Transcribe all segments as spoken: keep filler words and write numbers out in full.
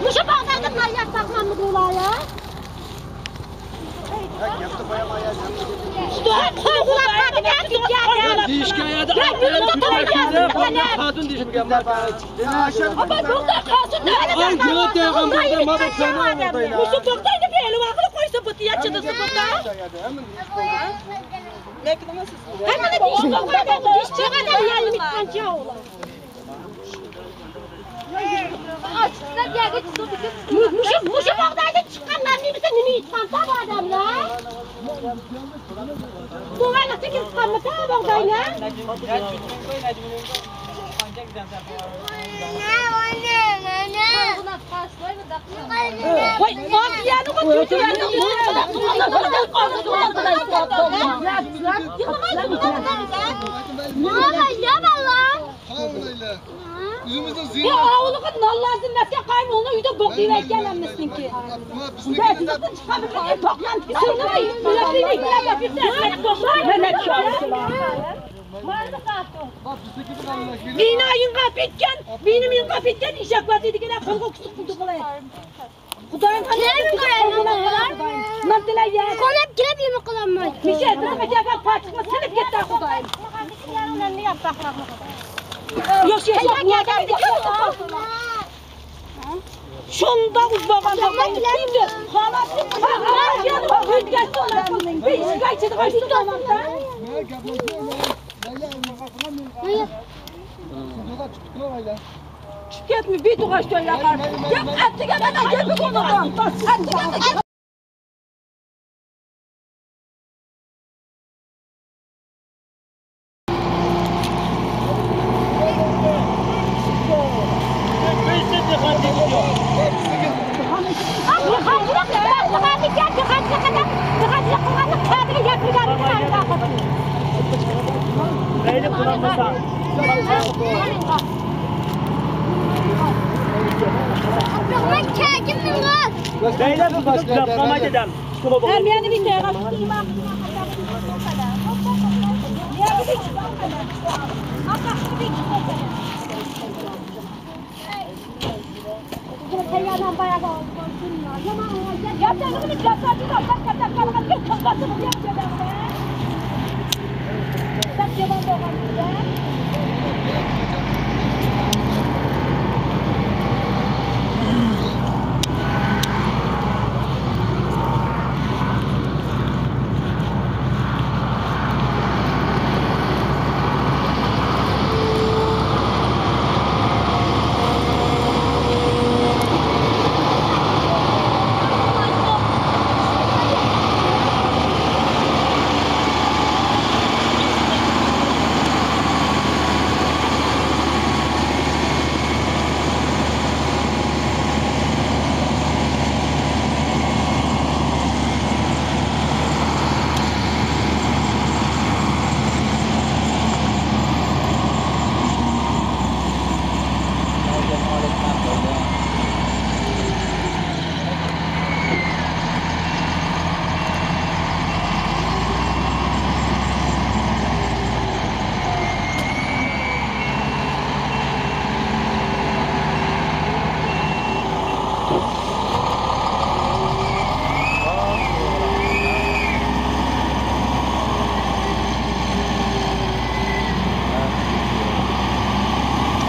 مۇشۇ باغدايدا نەرسە ياساقلانمىدۇ ئۇلار يا؟ مۇشۇ بۇغداينى بىر ئېلىۋالغىلى قويسا، بۇ يەتتە دەقىقە. ھەممىنى دېيىشكە بولمايدۇ، دېيىشكە قانچە ئۇلار. مۇشۇ، مۇشۇ بۇغدايدىن چىققان ناننى بىزگە نېمە ئېيتقاندا بۇ ئادەملەر؟ بۇ ۋاقىتتا كىرىپ قالمىسا بۇغداينى. ۋاي، ئاسىيانىغۇ تۈرتۈۋەردىڭ. يا باللا. يا ئاۋۇلىغا نان لازىم ئەمەسكەن، قايمۇڭنىڭ ئۆيىدە بوق دېيىۋەتكەن ھەممىسىنىڭكى. ۋىنا يىڭغاپ كەتكەن، ۋىنىم يىڭغاپ كەتكەن، ئېشەك ۋازى دېگەن قولغا كۈسۈپ قىلدى قىلاي. خۇدايىم قانداق قىلىپ قىلىپ يېمەك قىلالمايدۇ. مىشە، بىر قېتىم پاچىقىنى سېلىپ كەتتى خۇدايىم. ياخشى، ياخشى. شۇنداق ئۇزماغان بولغان. خالاس. چۈشۈپ كەتمە، بىر تۇغاش كۆيەر. گەپ ئەتىگە مانا گەپنى قويمىغان. ئەتىگە. بەيلەپ بۇ باشقا گەپ قىلماي دېدىم. ھەم يەنە بىر تەرەپ.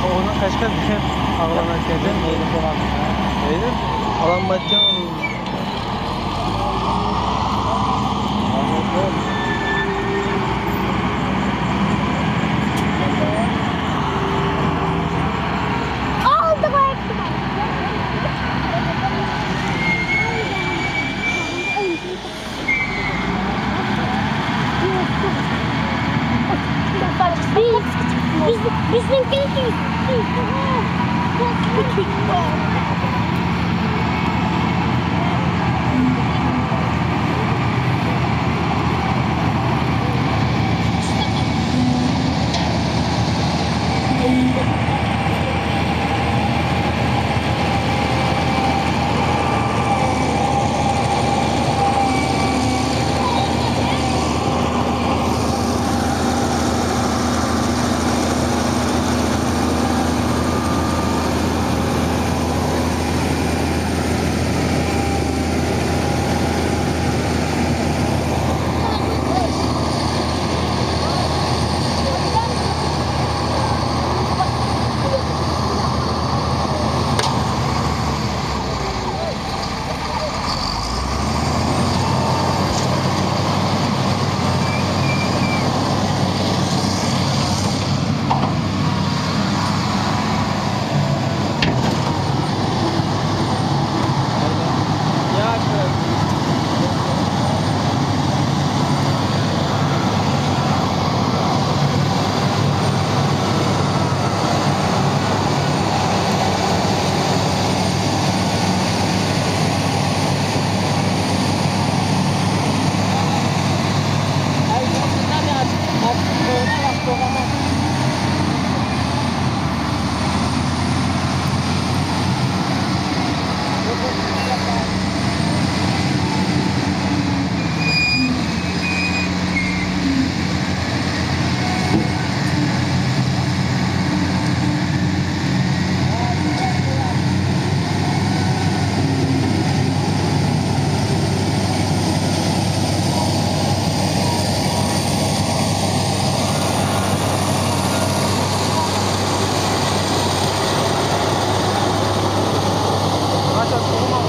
ئۇنىڭ قەشقەر دېگەن ئاغلانمايدىكەن. مەيلى قىلغان. مەيلى ئالالمايدىكەن. Biz, biz, bizimki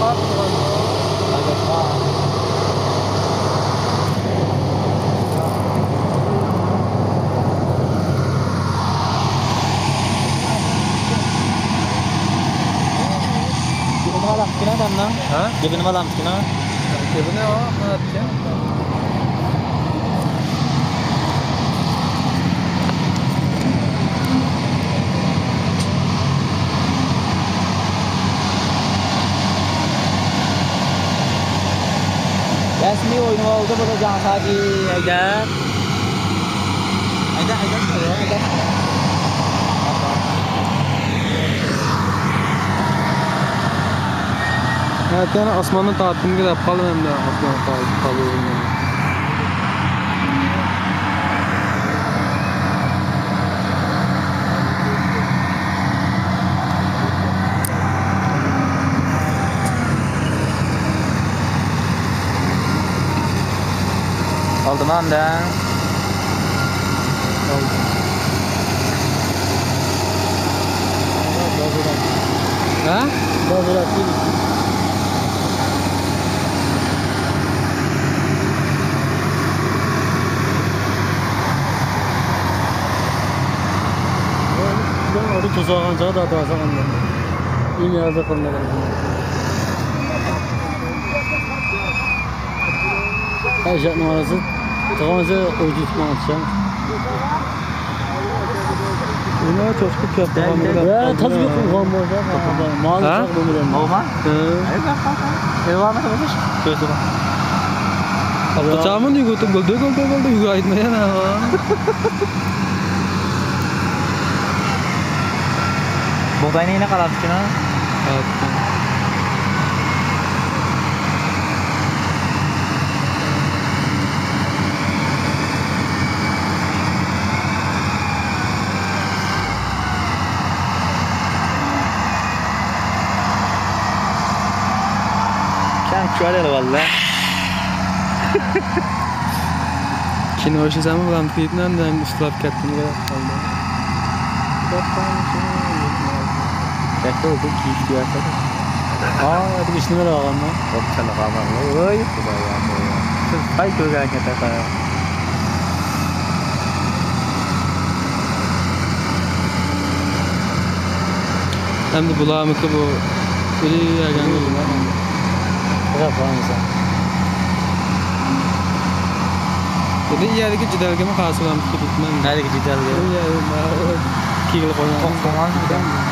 ھە؟ گېپىنى ئالامسىكىنا؟ گېپىنى ئالامسىكىنا؟ گېپىنى ئال، مانا ئەتكەن. رەسمىي ئوينىۋالدى بۇ جاڭساجى ھەيدەر. ھەيدەر، ھەيدەر، ھەيدەر. ھە، يەنە ئاسماننى تارتتىمغۇ دەپ قالدىم ئەمدى. ئاسماننى تارتىپ قالدىم. ئالدىما ئەمدى. ھە؟ توسۇۋالغان چاغدا ئاتىۋالساڭ ئاندىن. ئىڭ يازدا قىلمىغان. ئەشەتنىڭ ئارىسى تۇغانسى ئويتۇتۇپ ماڭىدىچە. ئۇنى چوشقا كۆپ قىلغان. ۋە تازا كۆپ قىلغان بولسا. ماڭا ھە؟ نورمال. ھە. ئەي، بەك قالقان. ئەيۋانلىق بولۇش. كۆزىدە. ئاپتاچامىنى يۈگۈرتۈپ گۈلدۈر، گۈلدۈر، گۈلدۈر يۈگۈرەيتمەن يەنە. بۇغداينى يەنە قاراپتىكىن ھە. كەم چۈشۈۋالىدۇ ۋاللا. كىنو ئىشلىسەم بولامدۇ دېدىم، ئەمدى ئۇسسۇلاپ كەتتىم، قالدى. كەتتى، ئۇ كىيىپ كېلىۋاتىدۇ. ئا، ئەدىكى ئىشنى بىلىۋالغانمۇ؟ ئوپچىلىق ئامان. ۋاي، خۇدايىم. سىز پاي كۆرگەن كەتەتە. ئەمدى بۇلارمىكى بۇ؟ بىرى يەگەن. قاراپ قالمىسا. بۇ يەردىكى جېدەلگىمۇ قارىسا بولامدۇ دەيمەن. نەدىكى جېدەلگە؟ بۇ يەر، كېگىلى قويغان. توختىغان.